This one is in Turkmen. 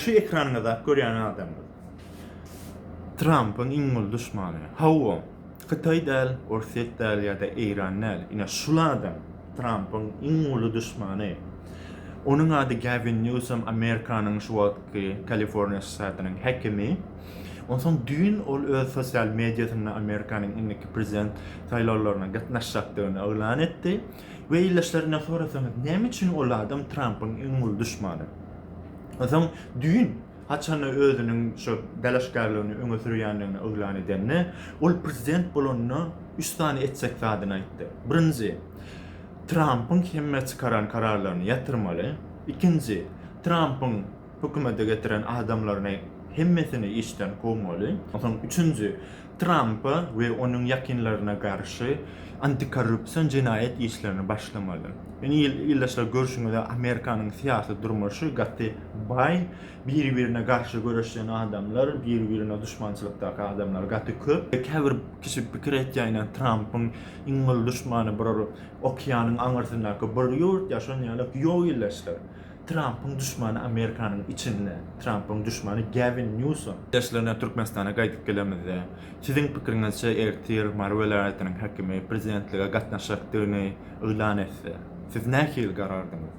şu ekranyňyzdaky görýän adamyňyz Trampyň iň uly duşmany. Hawa, Hytaý däl, Orsýet däl ýa-da Eýran däl. Ine şul adam Trampyň iň uly duşmany. Onuň ady Gawin Nýusom, Amerikanyň şu wagtky Kaliforniýa ştatynyň häkimi. Onsoň düýn ol öz sosial mediasynda Amerikanyň indiki prezident saýlawlaryna gatnaşjakdygyny yglan etdi. We ildeşlerinden sorasaňyz, näme üçin ol adam Trampyň iň uly duşmany? Onsoň düýn, haçanda özüniň şu dalaşgärligini öňe sürýändigini yglan edende, ol prezident bolanda üç sany etjek zadyny aýtdy. Birinji, Trampyň hemme çykaran kararlaryny ýatyrmaly. Ikinji, Trampyň hökümete getiren adamlaryny hemmesini işden kowmaly. Onsoň üçünji, Trampa we onuň ýakynlaryna garşy antikorrupsion jenaýat işlerini başlamaly. Indi ildeşler görşüňize Amerikanyň syýasy durmuşy gaty baý, biri-birine garşy göreşýän adamlar, biri-birine duşmançylykdaky adamlar gaty köp. Käbir kişi pikir etýär ine Trampyň iň uly duşmany bir okeanyň aňyrsyndaky bir ýurt ýa şon ýaly ýok ildeşler. Trampyň duşmany Amerikanyň içinde. Trampyň duşmany Gawin Newsom. Ildeşlerine Türkmenistana gaýdyp gelemizde, siziň pikiriňizçe ertir Mary welaýatynyň häkimi prezidentlige gatnaşjakdygyny yglan etse, siz nähili garardyňyz?